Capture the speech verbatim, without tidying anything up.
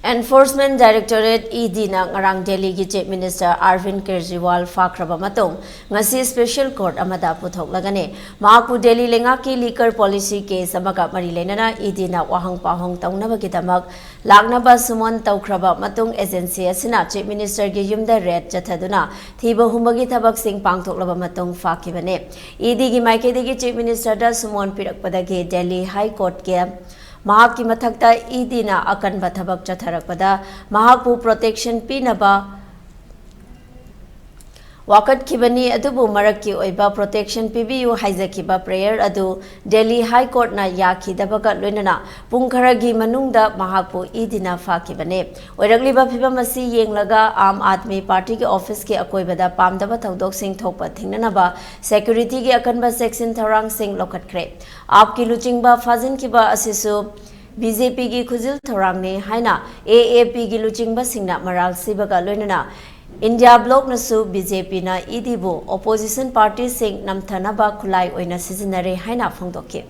Enforcement Directorate, ED ꯅ ꯉꯔꯥꯡ ꯗꯦꯜꯂꯤꯒꯤ Chief Minister Arvind Kejriwal ꯐꯥꯈ꯭ꯔꯕ ꯃꯇꯨꯡ ꯉꯁꯤ special court ꯑꯃꯗ ꯄꯨꯊꯣꯛꯂꯒꯅꯤ꯫ ꯃꯍꯥꯛꯄꯨ ꯗꯦꯜꯂꯤ ꯂꯩꯉꯥꯛꯀꯤ liquor policy case ꯑꯃꯒ ꯃꯔꯤ ꯂꯩꯅꯅ ED ꯅ ꯋꯥꯍꯪ ꯄꯥꯎꯍꯪ ꯇꯧꯅꯕꯒꯤꯗꯃꯛ ꯂꯥꯛꯅꯕ summon ꯇꯧꯈ꯭ꯔꯕ ꯃꯇꯨꯡ agency ꯑꯁꯤꯅ Chief Minister ꯒꯤ ꯌꯨꯝꯗ raid ꯆꯠꯊꯗꯨꯅ ꯊꯤꯕ ꯍꯨꯝꯕꯒꯤ ꯊꯕꯛꯁꯤꯡ ꯄꯥꯡꯊꯣꯛꯂꯕ ꯃꯇꯨꯡ ꯐꯥꯈꯤꯕꯅꯤ꯫ ED ꯒꯤ ꯃꯥꯏꯀꯩꯗꯒꯤ Chief Minister ꯗ summon ꯄꯤꯔꯛꯄꯗꯒꯤ ꯗꯦꯜꯂꯤ High Court ꯀꯤ ꯃꯍꯥꯛꯀꯤ ꯃꯊꯛꯇ ED ꯅ ꯑꯀꯟꯕ ꯊꯕꯛ ꯆꯠꯊꯔꯛꯄꯗ ꯃꯍꯥꯛꯄꯨ protection ꯄꯤꯅꯕ ꯋꯥꯀꯠꯈꯤꯕꯅꯤ, ꯑꯗꯨꯕꯨ ꯃꯔꯛꯀꯤ ꯑꯣꯏꯕ protection ꯄꯤꯕꯤꯌꯨ ꯍꯥꯏꯖꯈꯤꯕ prayer ꯑꯗꯨ ꯗꯦꯜꯂꯤ High Court ꯅ ꯌꯥꯈꯤꯗꯕꯒ ꯂꯣꯏꯅꯅ ꯄꯨꯡ ꯈꯔꯒꯤ ꯃꯅꯨꯡꯗ ꯃꯍꯥꯛꯄꯨ ED ꯅ ꯐꯥꯈꯤꯕꯅꯤ꯫ ꯑꯣꯏꯔꯛꯂꯤꯕ ꯐꯤꯚꯝ ꯑꯁꯤ ꯌꯦꯡꯂꯒ ꯑꯥꯝ ꯑꯥꯗꯃꯤ ꯄꯥꯔꯇꯤꯒꯤ office ꯀꯤ ꯑꯀꯣꯏꯕꯗ ꯄꯥꯝꯗꯕ ꯊꯧꯗꯣꯛꯁꯤꯡ ꯊꯣꯛꯄ ꯊꯤꯡꯅꯅꯕ security ꯒꯤ ꯑꯀꯟꯕ ꯆꯦꯛꯁꯤꯟ ꯊꯧꯔꯥꯡꯁꯤꯡ ꯂꯧꯈꯠꯈ꯭ꯔꯦ꯫ ꯑꯥꯞꯀꯤ ꯂꯨꯆꯤꯡꯕ ꯐꯥꯖꯤꯟꯈꯤꯕ ꯑꯁꯤꯁꯨ BJP ꯒꯤ ꯈꯨꯖꯤꯜ ꯊꯧꯔꯥꯡꯅꯤ ꯍꯥꯏꯅ AAP ꯒꯤ ꯂꯨꯆꯤꯡꯕꯁꯤꯡꯅ ꯃꯔꯥꯜ ꯁꯤꯕꯒ ꯂꯣꯏꯅꯅ India bloc ꯅꯁꯨ BJP ꯅ ED ꯕꯨ opposition party ꯁꯤꯡ ꯅꯝꯊꯅꯕ ꯈꯨꯠꯂꯥꯏ ꯑꯣꯏꯅ ꯁꯤꯖꯤꯟꯅꯔꯦ ꯍꯥꯏꯅ ꯐꯣꯡꯗꯣꯛꯈꯤ꯫